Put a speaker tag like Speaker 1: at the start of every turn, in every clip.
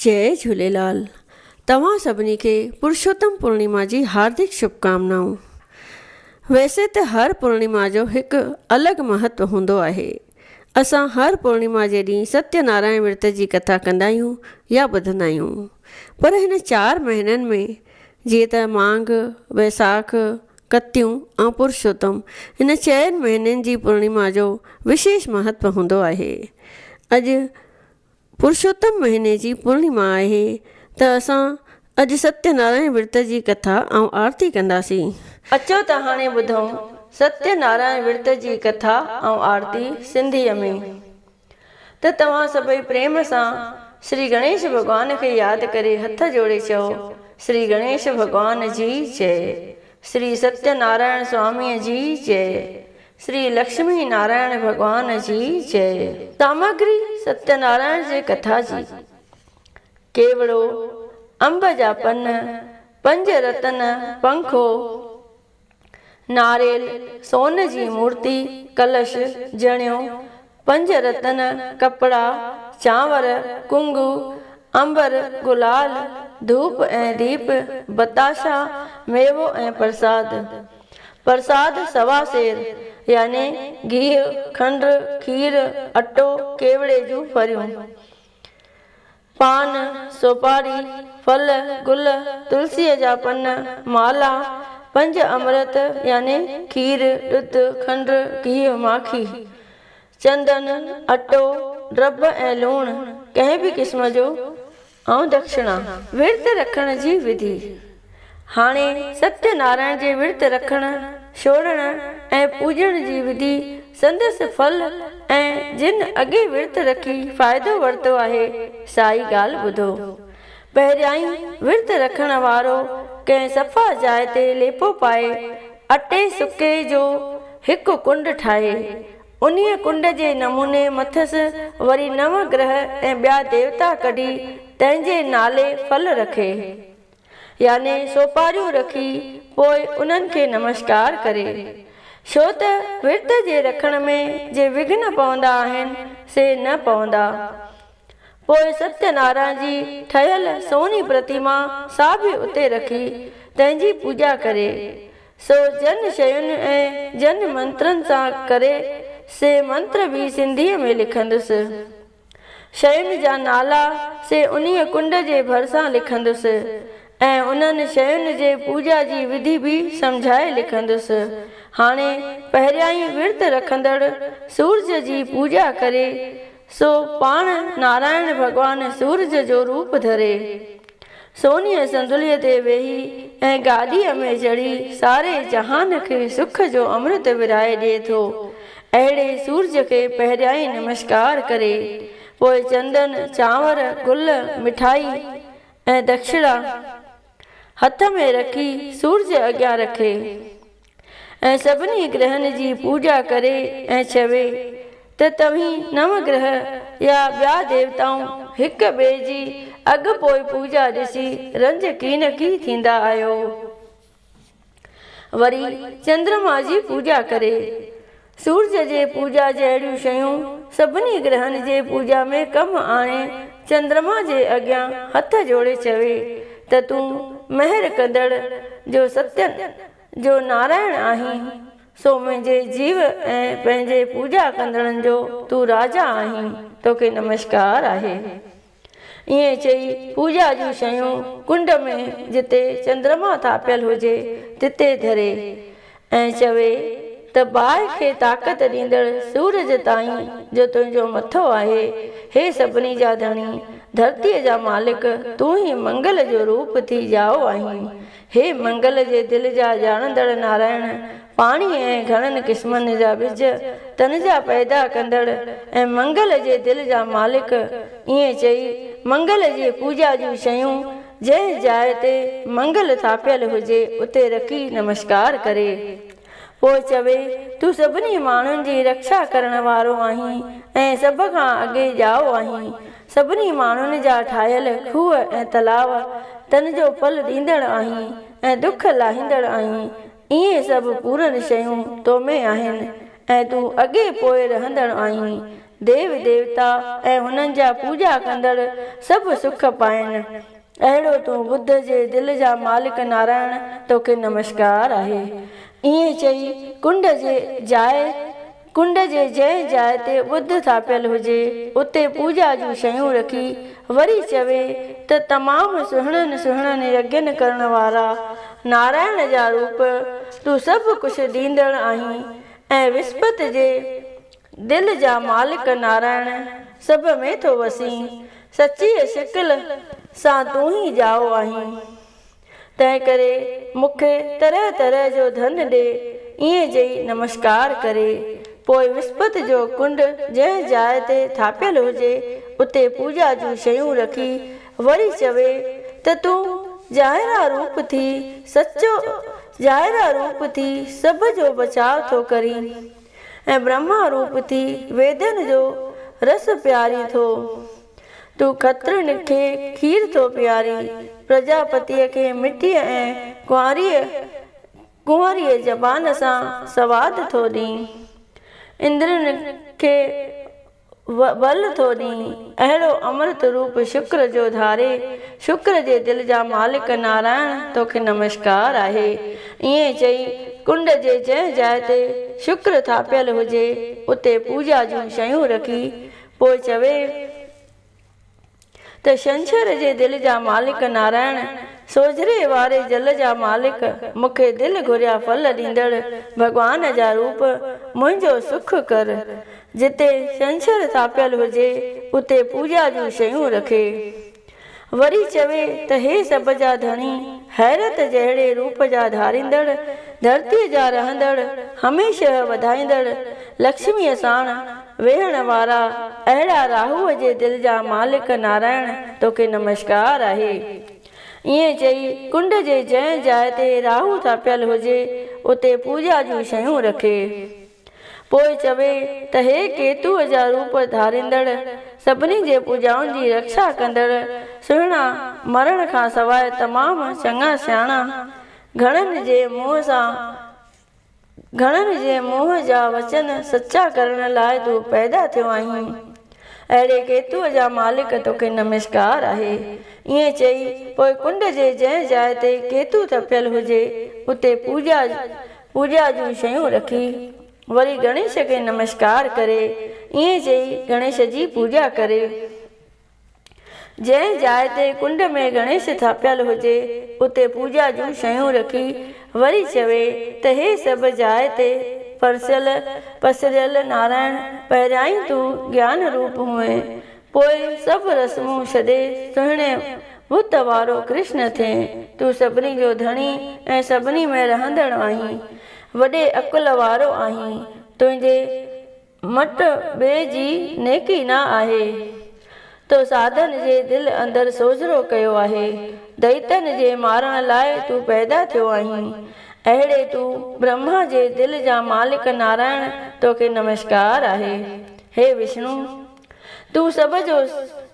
Speaker 1: جئي جهوليلال توهان سڀني کي پرشوتم پورڻيما جي هاردڪ شڀڪامنائون. ويسي ته هر پورڻيما جو هڪ الڳ مهتو هوندو آهي. اسان هر پورڻيما جي ڏينهن ستيه نارائڻ ورت جي ڪٿا ڪندا آهيون يا ٻڌندا آهيون. پر هن چار مهينن ۾ جيئن ته مانگهه، ويساک، ڪتيون ۽ پرشوتم هن چئن مهينن جي پورڻيما جو وشيش مهتو هوندو آهي. اڄ پرشوتم مهيني جي پورڻيما آهي ته اسان اڄ ستيه نارائڻ ورت جي ڪٿا ۽ آرتي ڪنداسين. اچو ته هاڻي ٻڌون ستيه نارائڻ ورت جي ڪٿا ۽ آرتي سنڌيء ۾. ته توهان سڀئي پريم سان شري گڻيش ڀڳوان کي ياد ڪري هٿ جوڙي چئو، شري گڻيش ڀڳوان جي جئي. شري ستيه نارائڻ سواميء جي جئي. شري لڪشمي نارائڻ ڀڳوان جي جئي. سامگري ستيه نارائڻ جي ڪٿا جي. ڪيوڙو، انب جا پن، پنج رتن، پنکو، ناريل، سون جي مورتي، ڪلش، جڻيو، پنج رتن، ڪپڙا، چانور، ڪنگو، عنبر، گلال، ڌوپ ۽ ديپ، بتاشا، ميوو ۽ پرساد. پرساد سوا سير يعني گيهه، کنڊ، کير، اٽو، ڪيوڙي جون ڦريون. پان، سوپاري، ڦل، گل، تلسيء جا پن، مالا، پنج امرت يعني کير، ڏڌ، کنڊ، گيهه، ماکي، چندن، اٽو، ڊرب ۽ لوڻ، ڪنهن به قسم جو، ۽ دڪشڻا. ورت رکڻ جي وڌي. هاڻي ستيه نارائڻ جي ورت رکڻ، ڇوڙڻ ۽ پوڄڻ جي وڌي، سندس ڦل ۽ جن اڳي ورت رکي فائدو ورتو آهي، سا ئي ڳالهه ٻڌو. پهريائين ورت رکڻ وارو ڪنهن صفا جاء تي ليپو پائي، اٽي سڪي جو هڪ ڪنڊ ٺاهي، انهيء ڪنڊ جي نموني مٿس وري نو گرهه ۽ ٻيا ديوتا ڪڍي تنهن جي نالي ڦل رکي. يعني سوپاريون رکي پوء انهن کي نمشڪار ڪري. ڇو ته ورت جي رکڻ ۾ جي وگهن پوندا آهن، سي نه پوندا. پوء ستيه نارائڻ جي ٺهيل سوني پرتيما سا به اتي رکي تنهن جي پوڄا ڪري. سو جن شين ۽ جن منترن سان ڪري، سي منتر به سنڌيء ۾ لکندس. شين جا نالا سي انهيء ڪنڊ جي ڀرسان لکندس ۽ انهن شين جي پوڄا جي وڌي به سمجهائي لکندس. هاڻي پهريائين ورت رکندڙ سورج جي پوڄا ڪري، سو پاڻ نارائڻ ڀڳوان سورج جو روپ ڌري، سونيء صندليء تي ويهي ۽ گاڏيء ۾ چڙهي ساري جهان کي سک جو امرت ورهائي ڏئي ٿو. اهڙي سورج کي پهريائين نمشڪار ڪري، پوء چندن، چانور، گل، مٺائي ۽ دکشڻا هٿ ۾ رکي سورج اڳيان رکي ۽ سڀني گرهن جي پوڄا ڪري ۽ چوي ته توهين نو گرهه يا ٻيا ديوتائون هڪ ٻئي جي اڳ پوء پوڄا ڏسي رنج ڪينڪي ٿيندا آهيو. وري چندرما جي پوڄا ڪري. سورج جي پوڄا جهڙيون شيون سڀني گرهن جي پوڄا ۾ ڪم آڻي چندرما جي اڳيان هٿ جوڙي چوي ته تون مهر ڪندڙ جو ستيه جو نارائڻ آهين، سو منهنجي جيو ۽ پنهنجي پوڄا ڪندڙن جو تون راجا آهين، توکي نمشڪار آهي. ائين چئي پوڄا جون شيون ڪنڊ ۾ جتي چندرما ٿاپيل هجي تتي ڌري ۽ چوي ته باهه کي طاقت ڏيندڙ سورج تائين جو تنهنجو مٿو آهي، هي سڀني جا ڌڻي، ڌرتيء جا مالڪ تون ئي منگل جو روپ ٿي ڄائو آهين. هي منگل جي دل جا ڄاڻندڙ نارائڻ، پاڻي ۽ گهڻن قسمن جا ٻج تن جا پيدا ڪندڙ ۽ منگل جي دل جا مالڪ، ائين چئي منگل جي پوڄا جون شيون جنهن جاء تي منگل ٿاپيل هجي اتي رکي نمشڪار ڪري. پوء چوي، تون سڀني ماڻهن جي رکشا ڪرڻ وارو آهين ۽ سڀ کان اڳي ڄائو آهين. سڀني ماڻهن جا ٺاهيل کوهه ۽ تلاء تن جو ڦل ڏيندڙ آهين ۽ دک لاهيندڙ آهين. اهي سڀ پورن شيون تو ۾ آهن ۽ تون اڳي پوء رهندڙ آهين. ديو ديوتا ۽ هنن جا پوڄا ڪندڙ سڀ سک پائين. اهڙو تون ٻڌ جي دل جا مالڪ نارائڻ توکي نمشڪار آهي. ائين چئي ڪنڊ جي جاء ڪنڊ جي جنهن جاء تي ٻڌ ٿاپيل هجي، اتي پوڄا جون شيون رکي وري چوي ته تمام سهڻن سهڻن يگين ڪرڻ وارا نارائڻ جا روپ، تون سڀ ڪجهه ڏيندڙ آهين ۽ وسپت جي دل جا مالڪ نارائڻ سڀ ۾ ٿو وسين، سچيء شڪل سان تون ئي ڄائو آهين. تنهنڪري مون کي طرح طرح جو ڌن ڏي. ائين چئي نمسڪار ڪري، پوء وسپت جو ڪنڊ جنهن جاء تي ٿاپيل هجي، اتي پوڄا جون شيون رکي، وري چوي ته تون ظاهرا روپ ٿي سچو ظاهرا روپ ٿي سڀ جو بچاء ٿو ڪرين ۽ برهما روپ ٿي ويدن جو رس پيارين ٿو. تون کترين کي کير ٿو پيارين، پرجاپتيء کي مٺيء ۽ ڪنواريء ڪنوريء زبان سان سواد ٿو ڏين، اندرين کي ٻل ٿو ڏين، اهڙو امرت روپ شڪر جو ڌاري، شڪر جي دل جا مالڪ نارائڻ توکي نمشڪار آهي. ائين چئي ڪنڊ جي جنهن جاء تي شڪر ٿاپيل هجي، اتي پوڄا جون شيون رکي، پوء چوي ته شنشر جي دل جا مالڪ نارائڻ، سوجهري واري جل جا مالڪ، مون کي دل گهريا ڦل ڏيندڙ ڀڳوان جا روپ، منهنجو سک ڪر. جتي شنشر ٿاپيل هجي، اتي پوڄا جون شيون رکي. وري چوي ته هي سڀ جا ڌڻي، حيرت جهڙي روپ جا ڌاريندڙ، ڌرتيء جا رهندڙ، هميشه وڌائيندڙ، لڇميء ساڻ ويهڻ وارا، اهڙا راهوء جي دل جا مالڪ نارائڻ توکي نمشڪار آهي. ائين چئي ڪنڊ جي جنهن جاء تي راهو ٿاپيل هجي، اتي پوڄا جون شيون رکي. پوء چوي ته هي ڪيتوء جا روپ ڌاريندڙ، سڀني جي پوڄائن جي رڪشا ڪندڙ، سهڻا، مرڻ کان سواء تمام چڱا سياڻا، گهڻن جي منهن سان گهڻن جي منهن جا وچن سچا ڪرڻ لاء تون پيدا ٿيو آهين. اهڙي ڪيتوء جا مالڪ توکي نمشڪار آهي. ائين چئي پوء ڪنڊ جي جنهن جاء تي ڪيتو ٿڦيل هجي، اتي پوڄا پوڄا جون شيون رکي، وري گڻيش کي نمشڪار ڪري، ائين چئي گڻيش جي پوڄا ڪري. جنهن جاء تي ڪنڊ ۾ گڻيش ٿاپيل هجي، اتي پوڄا جون شيون رکي، وري چوي ته هي سڀ جاء تي پرسيل پسريل نارائڻ، پهريائين تون گيان روپ هئين، پوء سڀ رسمون ڇڏي سهڻي بت وارو ڪرشن ٿئين. تون سڀني جو ڌڻي ۽ سڀني ۾ رهندڙ آهين. وڏي عقل وارو آهين. تنهنجي مٽ ٻئي جي نيڪي نه آهي. تو ساڌن جي دل اندر سوجهرو ڪيو آهي. دئيتن جي مارڻ لاء تون پيدا ٿيو آهين. اهڙي تون برهما جي دل جا مالڪ نارائڻ توکي نمشڪار آهي. هي وشنو! تون سڀ جو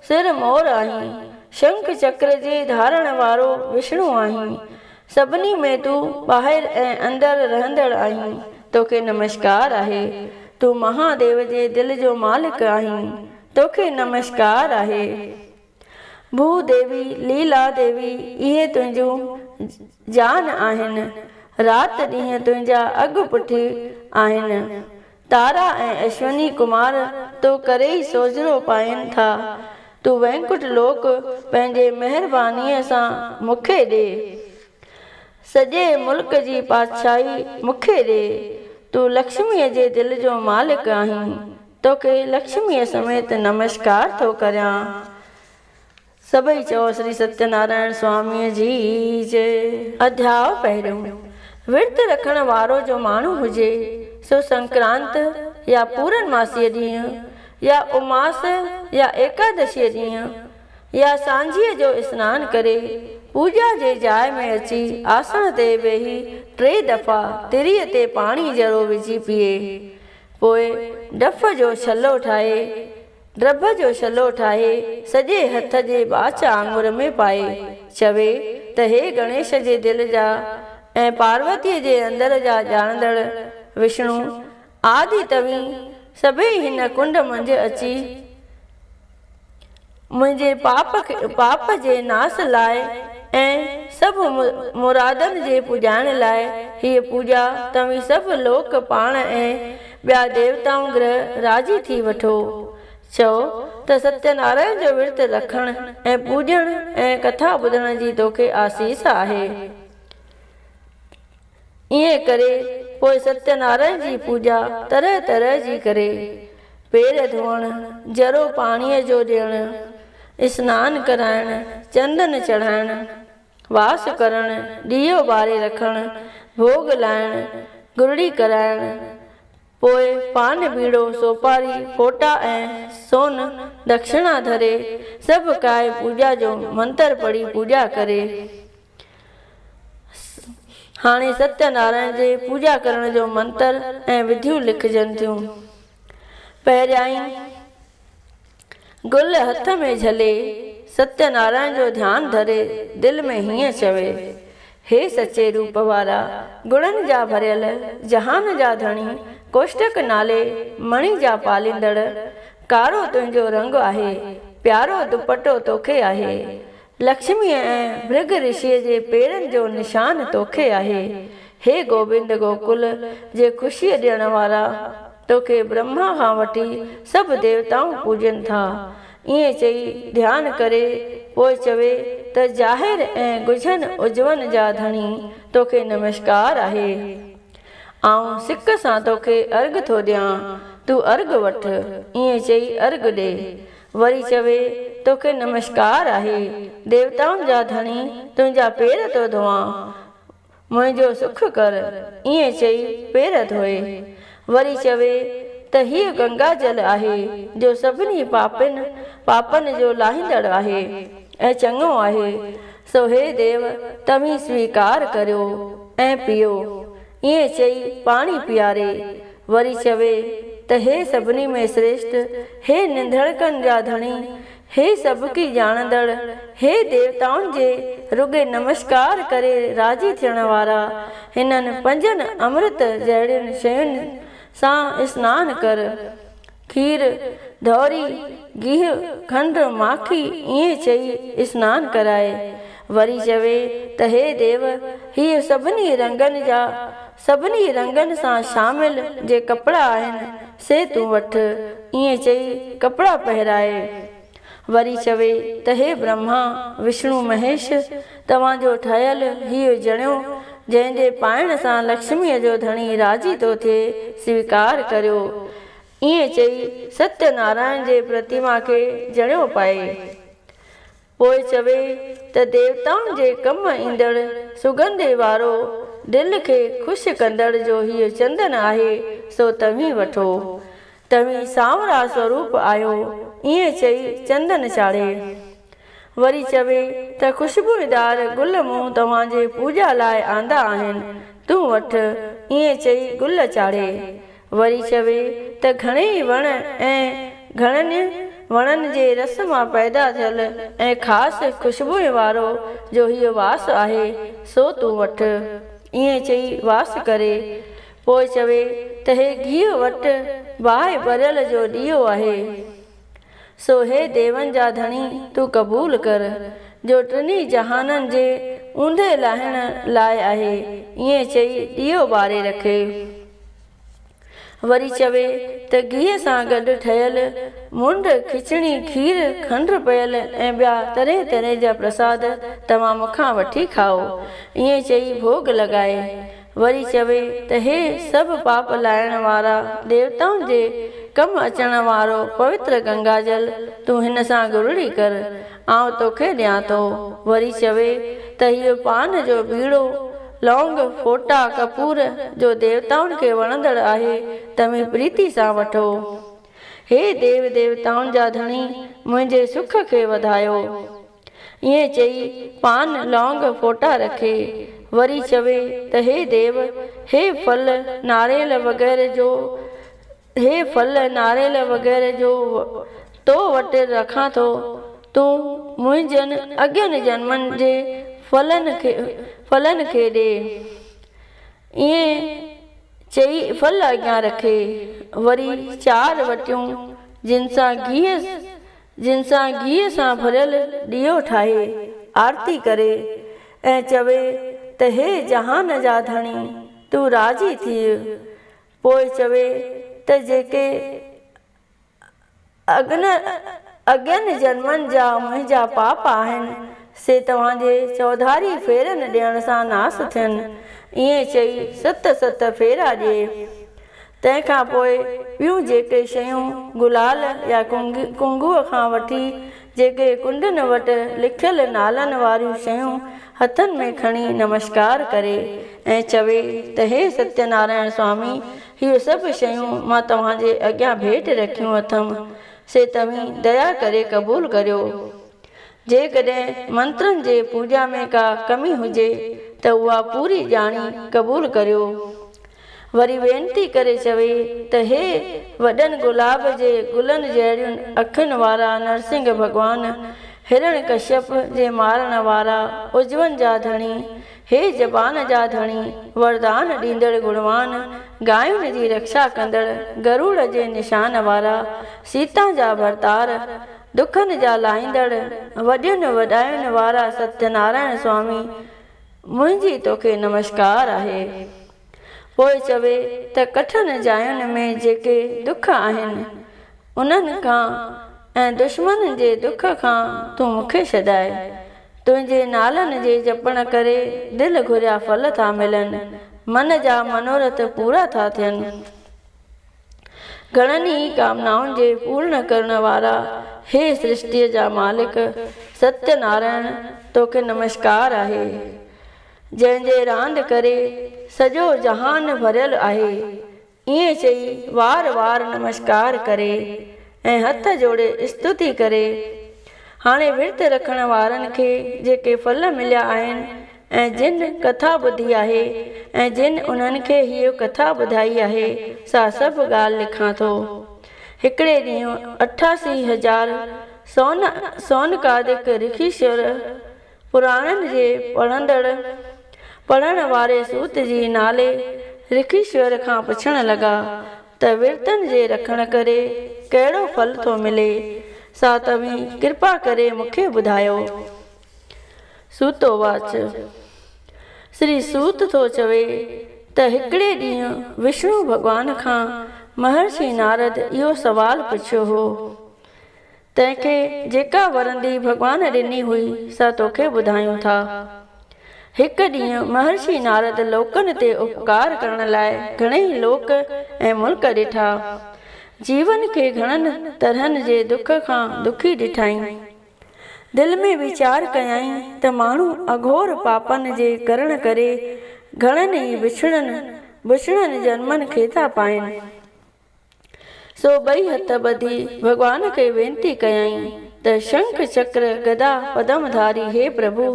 Speaker 1: سر مور آهين، شنک چڪر جي ڌارڻ وارو وشڻو آهين، سڀني ۾ تون ٻاهر ۽ اندر رهندڙ آهين، توکي نمشڪار آهي. تون مها ديو جي دل جو مالڪ آهين، توکي نمشڪار آهي. ڀو ديوي، ليلا ديوي، اهي تنهنجون جان آهن، رات ڏينهن تنهنجا اڳ پٺ آهن. تارا ۽ اشوني ڪمار تو ڪري ئي سوجهرو پائين ٿا. تون وينڪٽ لوڪ پنهنجي مهربانيء سان مون کي ڏي. سڄي ملڪ جي بادشاهي مون کي ڏي. تون لڪشميء جي دل جو مالڪ آهين. توکي لڪشميء سميت نمشڪار ٿو ڪريان. سڀئي چئو شري ستيه نارائڻ سواميء جي جي. اڌياء پهريون، ورت رکڻ وارو جو ماڻهو هجي، سو سنڪرانت يا پورنماسيء ڏينهن يا اماس يا ايڪادشيء ڏينهن يا سانجهيء جو اسنان ڪري، پوڄا جي جاء ۾ اچي آسڻ تي ويهي ٽي دفعا تريء تي پاڻي ذرو وجهي پيئي. پوء ڊڦ جو ڇلو ٺاهي، ڊڀ جو ڇلو ٺاهي سڄي هٿ جي ٻاچ آڱر ۾ پائي، چوي ته هي گڻيش جي دل جا ۽ پاروتيء جي اندر جا ڄاڻندڙ وشڻو، آدي توهين سڀيئي هن ڪنڊ منجهه اچي منهنجي پاپ پاپ جي ناس لاء ۽ سڀ مرادن جي پڄائڻ لاء هيء پوڄا توهين سڀ لوڪ پاڻ ۽ ٻيا ديوتائون گرهه راضي ٿي وٺو. چئو ته ستيه نارائڻ جو ورت رکڻ ۽ پوڄڻ ۽ ڪٿا ٻڌڻ جي توکي آسيس آهي. ائين ڪري پوء ستيه نارائڻ جي پوڄا طرح طرح جي ڪري. پير ڌوئڻ، ذرو پاڻيء جو ڏيڻ، اسنان ڪرائڻ، چندن چڙهائڻ، واس ڪرڻ، ڏيئو ٻاري رکڻ، ڀوڳ لائڻ، گرڙي ڪرائڻ، پوء پان ٻيڙو، سوپاري، ڦوٽا ۽ سون دکشڻا ڌري، سڀ ڪائي پوڄا جو منتر پڙهي پوڄا ڪري. هاڻي ستيه نارائڻ جي پوڄا ڪرڻ جو منتر ۽ وڌيون لکجن ٿيون. پهريائين گل هٿ ۾ جهلي ستيه نارائڻ جو ڌيان ڌري دل ۾ هيئن چوي، هي سچي روپ وارا، گڻن جا ڀريل، جهان جا ڌڻي، ڪوشٽڪ نالي مڻي جا پاليندڙ، ڪارو تنهنجو رنگ آهي، پيارو دوپٽو توکي آهي، لڪشميء ۽ ڀرگ رشيء جي پيرن جو نشان توکي آهي. هي گوبند گوڪل جي خوشيء ڏيڻ وارا، توکي برهما کان وٺي سڀ ديوتائون پوڄين ٿا. ائين چئي ڌيان ڪري پوء چوي ته ظاهر ۽ ڳجهن عضون جا ڌڻي توکي نمشڪار آهي. آئون سڪ سان توکي ارگهه ٿو ڏيان، تون ارگهه وٺ. ائين چئي ارگهه ڏي. وري چوي، توکي نمشڪار آهي، ديوتائن جا ڌڻي، تنهنجا پير ٿو ڌوئان، منهنجو سک ڪر. ائين چئي پير ڌوئي. وري چوي ته هيء گنگا جل آهي، جو سڀني پاپين پاپن جو لاهيندڙ آهي ۽ چڱو آهي، سو هي ديو، توهين سويڪار ڪريو ۽ پيئو. ائين چئي پاڻي پياري. وري چوي ته هي سڀني ۾ سريشٽ، هي ننڌڻڪن جا ڌڻي، هي سڀڪي ڄاڻندڙ، هي ديوتائن جي رڳي نمشڪار ڪري راضي ٿيڻ وارا، هنن پنجن امرت جهڙين شين سان اسنان ڪر. کير، ڌوري، گيهه، کنڊ، ماکي ائين چئي اسنان ڪرائي. وري چوي ته هي ديو! هيء سڀني رنگن جا سڀني رنگن سان شامل جي ڪپڙا آهن، سي تون وٺ. ائين چئي ڪپڙا پهرائي. وري چوي ته هي برهما، وشنو، مهيش! توهان جو ٺاهيل هيء جڻيو، جنهن جي پائڻ سان لڪشميء جو ڌڻي راضي ٿو ٿئي، سويڪار ڪريو. ائين چئي ستيه نارائڻ جي پرتيما کي جڻيو پائي. پوء چوي ته ديوتائن جي ڪم ايندڙ سڳنڌي وارو دل کي خوش ڪندڙ جو هيء چندن آهي، سو توهين وٺو. توهين سانورا سوروپ آهيو. ائين چئي چندن چاڙهي. وري چوي ته خوشبوئيدار گل مون توهان جي پوڄا لاء آندا آهن، تون وٺ. ائين چئي گل چاڙهي. وري چوي ته گهڻيئي وڻ ۽ گهڻن وڻن جي رس مان پيدا ٿيل ۽ خاص خوشبوء وارو جو هيء واس آهي، سو تون وٺ. ائين چئي واس ڪري. پوء چوي ته هي گيهه وٽ باهه ٻريل جو ڏيئو آهي. سو هي ديون جا ڌڻي تون قبول ڪر، جو ٽنهي جهانن جي اوندهه لاهڻ لاء آهي. ائين چئي ڏيئو ٻاري رکي. وري چوي ته گيهه سان گڏ ٺهيل منڊ، کچڻي، کير، کنڊ پيل ۽ ٻيا طرح طرح جا پرساد توهان مون کان وٺي کائو. ائين چئي ڀوڳ لڳائي. وري چوي ته هي سڀ پاپ لاهڻ وارا ديوتائن جي ڪم اچڻ وارو پوتر گنگا جل تون هن سان گرڙي ڪر، آئون توکي ڏيان ٿو. وري چوي ته هيء پان جو ٻيڙو، لونگ، ڦوٽا، ڪپور، جو ديوتائن کي وڻندڙ آهي، توهين پريتي سان وٺو. هي ديو ديوتائن جا ڌڻي، منهنجي سک کي وڌايو. ائين چئي پان لونگ ڦوٽا رکي. وري چوي ته هي ديو! هي ڦل، ناريل وغيره جو هي ڦل، ناريل وغيره جو تو وٽ رکان ٿو، تون منهنجن اڳين جنمن جي ڦلن کي ڏي. ائين چئي ڦل اڳيان رکي. وري چار وٽيون جن سان گيهه جن سان گيهه سان ڀريل ڏيئو ٺاهي آرتي ڪري ۽ چوي ته هي جهان جا ڌڻي تون راضي ٿيء. پوء چوي ته جيڪي اڳين جنمن جا منهنجا پاپ آهن، سي توهان جي چوڌاري ڦيرن ڏيڻ سان ناس ٿين. ائين چئي ست ست ڦيرا ڏئي. تنهن کان پوء ٻيون جيڪي شيون گلال يا ڪنگوء کان وٺي جيڪي ڪنڊن وٽ لکيل نالن واريون شيون هٿن ۾ کڻي نمشڪار ڪري ۽ چوي ته هي ستيه نارائڻ سوامي هي سڀ شيون مان توهان جي اڳيان ڀيٽ رکيون اٿم، سي توهين ديا ڪري قبول ڪريو. جيڪڏهن منترن جي پوڄا ۾ ڪا ڪمي هجي ته اها پوري ڄاڻي قبول ڪريو. وري وينتي ڪري چوي ته هي وڏن گلاب جي گلن جهڙين اکين وارا نرسنگهه ڀڳوان، هرڻ ڪشيپ جي مارڻ وارا عضون جا ڌڻي، هي زبان جا ڌڻي، وردان ڏيندڙ گڻوان، گاين جي رڪشا ڪندڙ، گروڙ جي نشان وارا، سيتا جا ڀرتار، دکن جا لاهيندڙ، وڏين وڏاين وارا ستيه نارائڻ سوامي، منهنجي توکي نمشڪار آهي. پوء چوي ته ڪٺن جاين ۾ جيڪي دک آهن، انهن کان ۽ دشمنن جي دک کان تون مون کي ڇڏاء. تنهنجي نالن جي جپڻ ڪري دل گهريا ڦل ٿا ملن، من جا منورٿ پورا ٿا ٿين. گهڻن ئي ڪامنائن جي پورڻ ڪرڻ وارا هي سرشٽيء جا مالڪ ستيه نارائڻ توکي نمشڪار آهي، جنهن جي راند ڪري سڄو جهان ڀريل آهي. ائين چئي وار وار نمشڪار ڪري ۽ هٿ جوڙي استتي ڪري. هاڻي ورت رکڻ وارن کي جيڪي ڦل مليا آهن ۽ جن ڪٿا ٻڌي آهي ۽ جن انهن کي هيء ڪٿا ٻڌائي آهي، سا سڀ ڳالهه لکان ٿو. هڪڙي ڏينهن 88,000 سون سونڪادڪ رکيشور پراڻن جي پڙهندڙ پڙهڻ واري سوت جي نالي رکيشور کان پڇڻ لڳا ته ورتن جي رکڻ ڪري ڪهڙو ڦل ٿو ملي، سا توهين ڪرپا ڪري مون کي ٻڌايو. Soto watch. سري سوت ٿو چوي ته هڪڙي ڏينهن وشنو ڀڳوان کان مهرشي نارد اهو سوال پڇيو هو. تنهن کي جيڪا ورندي ڀڳوان ڏني هئي سا توکي ٻڌايون ٿا. هڪ ڏينهن مهرشي نارد لوڪن تي اپڪار ڪرڻ لاء گهڻيئي لوڪ ۽ ملڪ ڏٺا. جيون کي گهڻن طرحن جي دک کان دکي ڏٺائين. دل ۾ ويچار ڪيائين ته ماڻهو اگهور پاپن جي ڪرڻ ڪري گهڻن ئي بڇڙن بڇڙن جنمن کي ٿا پائين. سو ٻئي هٿ ٻڌي ڀڳوان کي وينتي ڪيائين ته شنک چڪر گدا پدم ڌاري هي پرڀو!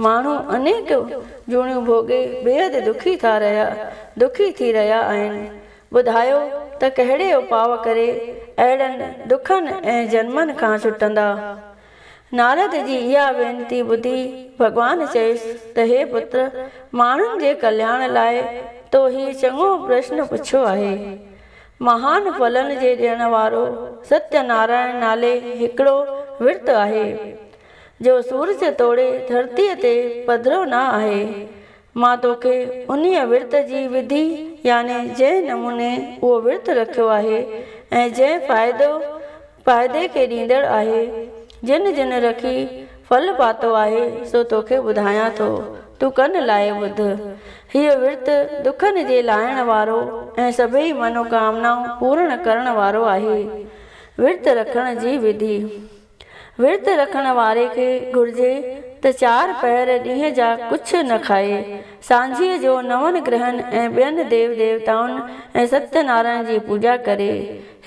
Speaker 1: ماڻهو انيڪ جوڻيون ڀوڳي بيحد دکي ٿا رهيا دکي ٿي رهيا آهن. ٻڌايو ته ڪهڙي اپاء ڪري اهڙن دکن ۽ جنمن کان ڇٽندا؟ نارد جي اها وينتي ٻڌي ڀڳوان چيس ته هي پٽ! ماڻهن جي ڪلياڻ لاء تو هي چڱو پرشن پڇيو آهي. مهان ڦلن جي ڏيڻ وارو ستيه نارائڻ نالي هڪڙو ورت آهي، جو سورج توڙي ڌرتيء تي پڌرو نه آهي. مان توکي انهيء ورت جي وڌي يعني جنهن نموني اهو ورت رکيو آهي ۽ جنهن فائدو فائدي کي ڏيندڙ آهي، جن جن رکي ڦل پاتو آهي، سو توکي ٻڌايان ٿو، تون ڪن لائي ٻڌ. هيء ورت دکن جي لاهڻ وارو ۽ سڀيئي منوڪامنائون پورڻ ڪرڻ وارو آهي. ورت رکڻ جي وڌي. ورت رکڻ واري کي گهرجي ته چار پهر ڏينهن جا ڪجهه نه کائي. سانجهيء جو نون گرهن ۽ ٻين ديو ديوتائن ۽ ستيه نارائڻ جي پوڄا ڪري.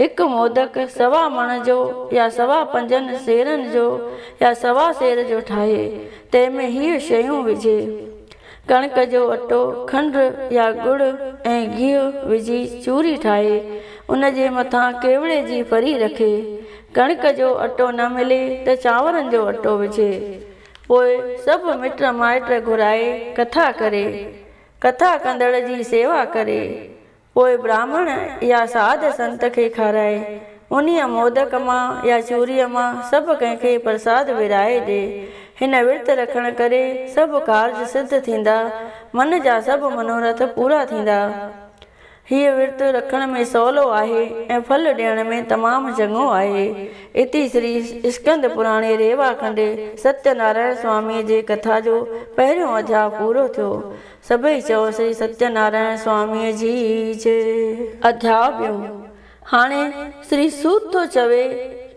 Speaker 1: هڪ مودڪ سوا مڻ جو يا سوا پنجن سيرن جو يا سوا سير جو ٺاهي، تنهن ۾ هيء شيون وجهي. ڪڻڪ جو اٽو، کنڊ يا ڳڙ ۽ گيهه وجهي چوري ٺاهي، ان جي مٿان ڪيوڙي جي ڦري رکي. ڪڻڪ جو اٽو نه ملي ته چانورن جو اٽو وجهي. پوء سڀ مٽ مائٽ گهرائي ڪٿا ڪري. ڪٿا ڪندڙ جي سيوا ڪري. پوء براهمڻ يا ساڌ سنت کي کارائي. انهيء مودڪ مان يا چوريء مان سڀ ڪنهن کي پرساد ورهائي ڏي. هن ورت رکڻ ڪري سڀ ڪارج سڌ ٿيندا، من جا سڀ منورٿ پورا ٿيندا. هيء ورت رکڻ ۾ سولو آهي ۽ ڦل ڏيڻ ۾ تمام چڱو آهي. اتي شري اسڪند پراڻي ريوا کنڊ ستيه نارائڻ سواميء جي ڪٿا جو پهريون اڌياء پورو ٿيو. سڀئي چئو شري ستيه نارائڻ سواميء جي جئه. اڌياء ٻيون. هاڻي شري سوت ٿو چوي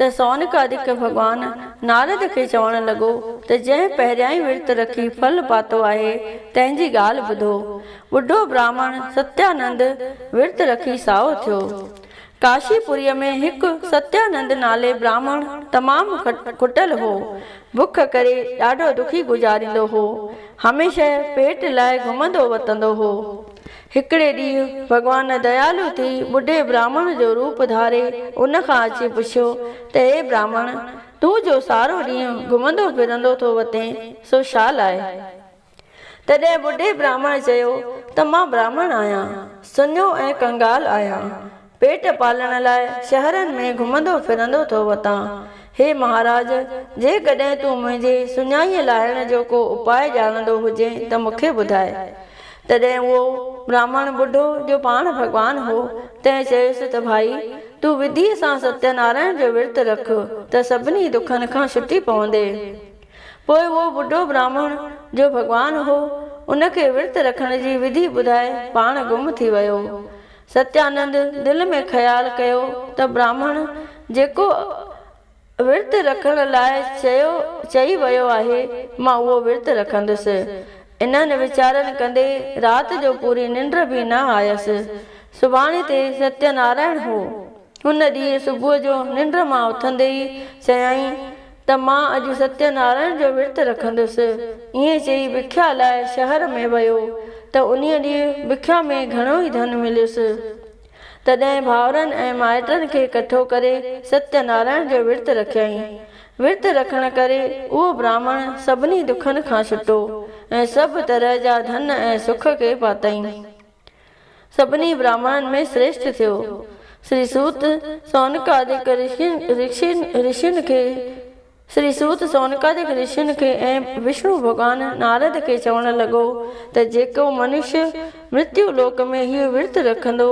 Speaker 1: ته سونڪادڪ ڀڳوان نارد کي چوڻ لڳو ته جنهن پهريائين ورت رکي ڦل پاتو آهي تنهن جي ڳالهه ٻڌو. ٻڍو براهمڻ ستيانند ورت رکي سائو ٿيو. ڪاشي پوريء ۾ هڪ ستيانند نالي براهمڻ تمام کٽل هو. بک ڪري ڏاڍو دکي گذاريندو هو. هميشه پيٽ لاء گهمندو وتندو هو. هڪڙي ڏينهن ڀڳوان ديالو ٿي ٻڍي براهمڻ جو روپ ڌاري ان کان اچي پڇيو ته اي براهمڻ! تون جو سارو ڏينهن گهمندو ڦرندو ٿو وتين، سو ڇا لاء؟ تڏهن ٻڍي براهمڻ چيو ته مان براهمڻ آهيان، سڃو ۽ ڪنگال آهيان. پيٽ پالڻ لاء شهرن ۾ گهمندو ڦرندو ٿو وتان. هي مهاراج! جيڪڏهن تون منهنجي سڃائيء لاهڻ جو ڪو اپاء ڄاڻندو هجين ته مون کي ٻڌاء. تڏهن اهو براهمڻ ٻڍو، جو پاڻ ڀڳوان هو، تنهن چيس ته ڀائي! تون وڌيء سان ستيه نارائڻ جو ورت رک ته سڀني دکن کان ڇٽي پوندين. پوء اهو ٻڍو براهمڻ، جو ڀڳوان هو، ان کي ورت رکڻ جي وڌي ٻڌائي پاڻ گم ٿي ويو. ستيانند دل ۾ خيال ڪيو ته براهمڻ جيڪو ورت رکڻ لاء چيو چئي ويو آهي، مان اهو ورت رکندس. انهن ويچارن ڪندي رات جو پوري ننڊ به نه آيس. سڀاڻي تي ستينارائڻ هو. ان ڏينهن صبح جو ننڊ مان اٿندي ئي چيائين ته مان اڄ ستيه نارائڻ جو ورت رکندس. ائين چئي بکيا لاء شهر ۾ ويو ته انهيء ڏينهن بکيا ۾ گهڻو ئي ڌن مليس. تڏهن ڀائرن ۽ مائٽن کي ڪٺو ڪري ستيه نارائڻ جو ورت رکيائين. ورت رکڻ ڪري اهو براهمڻ سڀني دکن کان ڇٽو ۽ سڀ طرح جا ڌن ۽ سک کي پاتائين. سڀني براهمڻن ۾ شريشٺ ٿيو. شري سوت سونڪادڪ رشين کي شري سوت سونڪادڪ رشين کي ۽ وشنو ڀڳوان نارد کي چوڻ لڳو ته جيڪو منشي مرتيو لوڪ ۾ هيء ورت رکندو،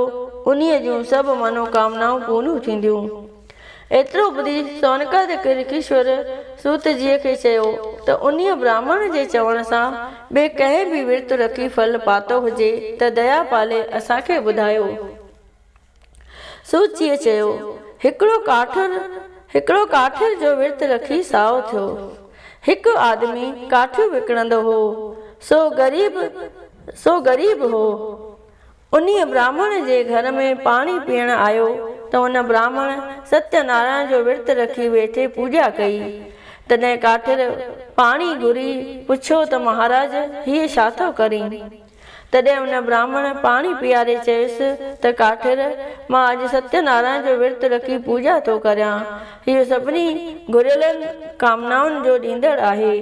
Speaker 1: انهيء جون سڀ منوڪامنائون پوريون ٿينديون. ايترو ٻڌي سونڪادڪ رکيشور سوت جيء کي چيو ته انهيء براهمڻ جي چوڻ سان ٻئي ڪنهن به ورت رکي ڦل پاتو هجي ته ديا پالي اسان کي ٻڌايو. سوت جيء چيو، هڪڙو ڪاٺر هڪڙو ڪاٺير جو ورت رکي سائو ٿيو. هڪ آدمي ڪاٺيون وڪڻندو هو، سو غريب سو غريب هو. انهيء براهمڻ جي گهر ۾ پاڻي پيئڻ آيو ته ان براهمڻ ستيه نارائڻ جو ورت رکي ويٺي پوڄا ڪئي. تڏهن ڪاٺير پاڻي گهري پڇيو ته مهاراج هيء ڇا ٿو ڪرين؟ تڏهن ان براهمڻ پاڻي پياري چيس ته ڪاٺير مان اڄ ستيه نارائڻ جو ورت رکي پوڄا ٿو ڪريان. هيء سڀني گهريلن ڪامنائن جو ڏيندڙ آهي.